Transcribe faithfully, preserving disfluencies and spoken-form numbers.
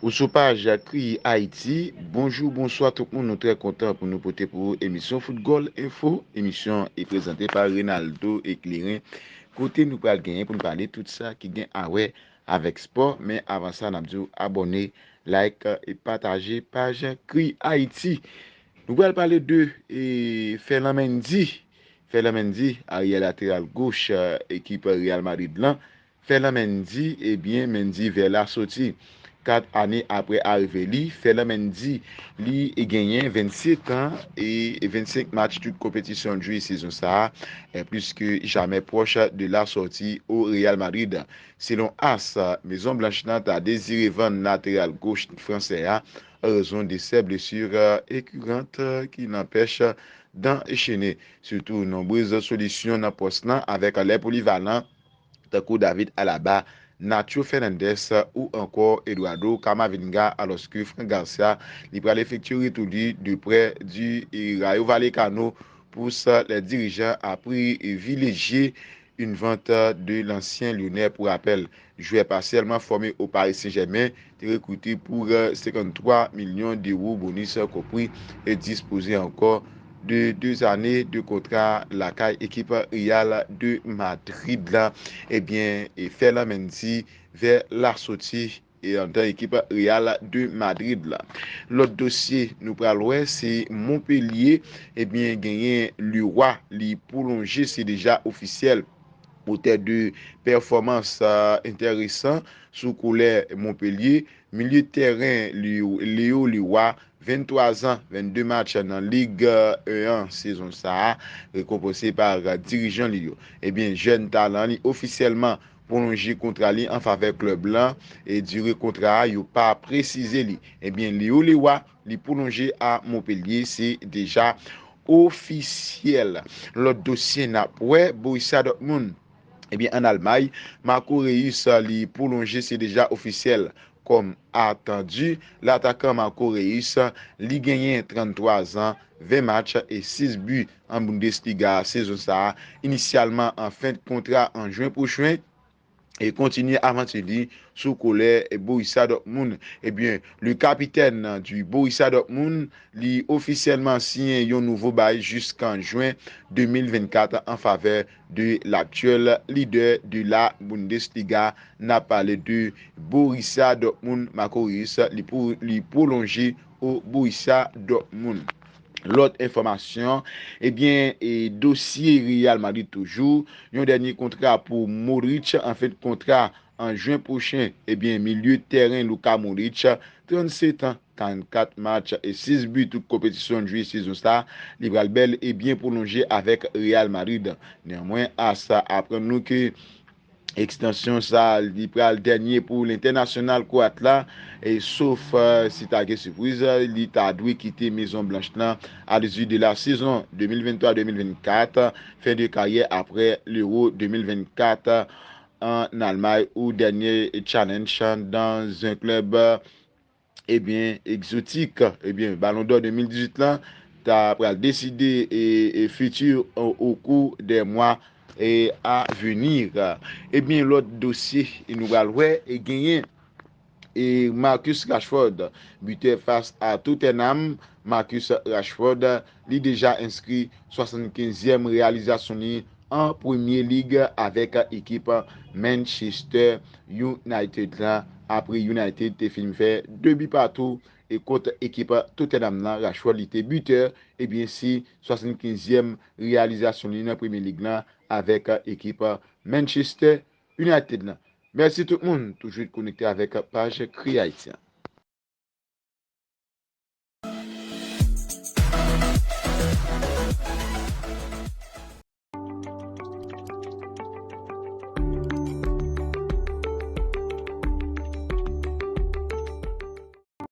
Sou paj Kriye Ayiti, bonjou, bonswa tout moun, nou trè kontan pou nou pote pou ou emisyon Foutgòl Enfo. Emisyon e prezante pa Renaldo Eclairin, kote nou pral genyen pou nou pale tout sa ki gen a wè avèk spò. Men avan sa, n ap di w abòne, like e pataje paj Kriye Ayiti. Nou pral pale de e, Ferland Mendy. Ferland Mendy, aryè lateral goch e, ekip Real Madrid lan. Ferland Mendy, ebyen, Mendy vè la soti. Kat ane apre arive li, Ferland Mendy, li genyen vennsetan e vennsenk match tout konpetisyon jwe sezon sa a, e plis ke jamè pwòch de la sòti o Real Madrid. Selon AS, Mezon Blanch lan ta dezire vann lateral goch fransè a, an rezon de sè blesi e, rekirant ki nanpèch dan enchene. Sitou, nonbrez solisyon nan pòs lan avèk lè polivalan, tankou David Alaba, Nacho Fernandes ou ankò Eduardo Camavinga, alòske Fran Garcia, li pral efektye retou li de prè di Rayo Vallecano, pous lè dirijan a privilejye une vente de l'ancien Lyonnais. Pou rapèl, jwè pasyèlman fòme o Paris Saint-Germain te rekrite pou senkannntwa milyon dewo, bonis konpri, e dispoze ankò de de zane de kontra lakay ekip Real de Madrid la. Ebyen, e Ferland Mendy vè la soti e andan ekip Real de Madrid la. Lòt dosye nou pral wè, se Montpellier, ebyen, genyen Leroy, li pwolonje, se deja ofisyèl. Otè de pèfòmans enteresan sou koulè Montpellier, milye tèren Leo Leroy, venntwa zan, vennde match nan Lig en an sezon sa a, rekonpanse pa dirijan li yo. Ebyen, jèn talan li ofisyèlman pwolonje kontra li an favè klèb lan, e dire kontra a yo pa presize li. Ebyen, Leo Leroy, li pwolonje a Montpellier, se deja ofisyèl. Lòt dosye n ap wè, Borussia Dortmund. Ebyen, ann Almay, Marco Reus, li pwolonje, se deja ofisyèl. Kòm atandi, latakan Marco Reus, li genyen tranntwa zan, ven match e sis bi an Bundesliga sezon sa a. Inisyalman an fen de kontra an jen pwochen, e kontinye avanti li sou koulè Borussia Dortmund. Ebyen, le capitaine du Borussia Dortmund, li ofisyèlman siyen yon nouvo bay jiskan jen de mil vennkat an favè de laktyèl lidè de la Bundesliga. N ap pale de Borussia Dortmund, Marco Reus, li pou, li pwolonje o Borussia Dortmund. Lòt enfòmasyon, ebyen, e dosye Real Madrid toujou. Yon dènye kontra pou Modric an fen de kontra an jen pwochen. Ebyen, milye tèren Luka Modric, trannsetan, karannkat match e sis bi tout konpetisyon jwe sezon sa, li pral bèl e byen pwolonje avèk Real Madrid. Neanmwen, AS aprann nou ke ekstansyon sa, li pral dènye pou lentènasyonal kwat la, e sof, e, si ta gen sipriz, li ta dwe kite Mezon Blanch lan a dizuit de la sezon de mil venntwa de mil vennkat, fen de karyè apre Lero de mil vennkat an Almay ou dènye challenge dans un club. Ebyen, egzotik, ebyen, Balon dò de mil dizuit lan ta pral deside e, e fiti o, o kou dè mwa e a vini. Ebyen, lòt dosye e nou pral wè e genyen e Marcus Rashford, bitè fas a Tottenham. Marcus Rashford, li deja enskri swasannkenzyèm reyalizasyon li an Premye Lig avèk ekip Manchester United la, apre United te fin fè de bi patou e kont ekip Tottenham nan. Rashford, li te bitè, ebyen, se swasannkenzyèm reyalizasyon li nan Premye Lig la avèk ekip Manchester United la. Mèsi tout moun, toujou konekte avèk paj Kriye Ayiti an.